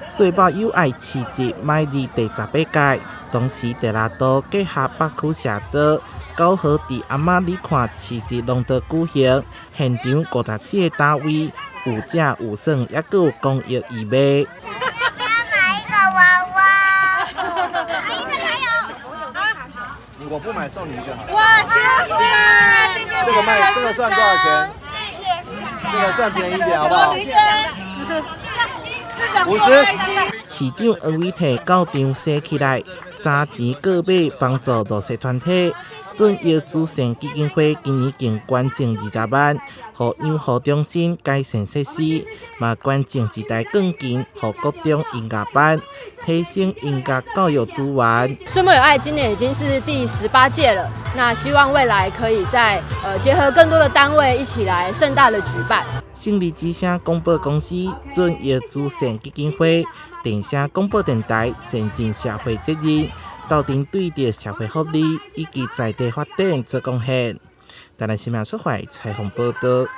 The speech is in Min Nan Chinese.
歲末有愛市集邁入第18屆，同時地拉都結合北區社造，9號佇阿瑪里看市集隆重舉行，現場57個攤位，有食有耍，猶閣有公益義賣。買一個娃娃，一個還有。我不買送你一個。哇，謝謝，謝謝。這個賣這個算多少錢？這個算便宜一點，好不好？50。市長黃偉提到場踅起來，三錢各買幫助弱勢團體。準益慈善基金會今年共捐贈20萬，予養護中心改善設施，嘛捐贈一台鋼琴予國中音樂班，提升音樂教育資源。歲末有愛今年已經是第18屆了，那希望未來可以再結合更多的單位一起來盛大的舉辦。勝利之聲廣播公司、準益慈善基金會、電聲廣播電臺善盡社會責任，鬥陣對著社會福利以及在地發展做貢獻。台南新聞出發採訪報道。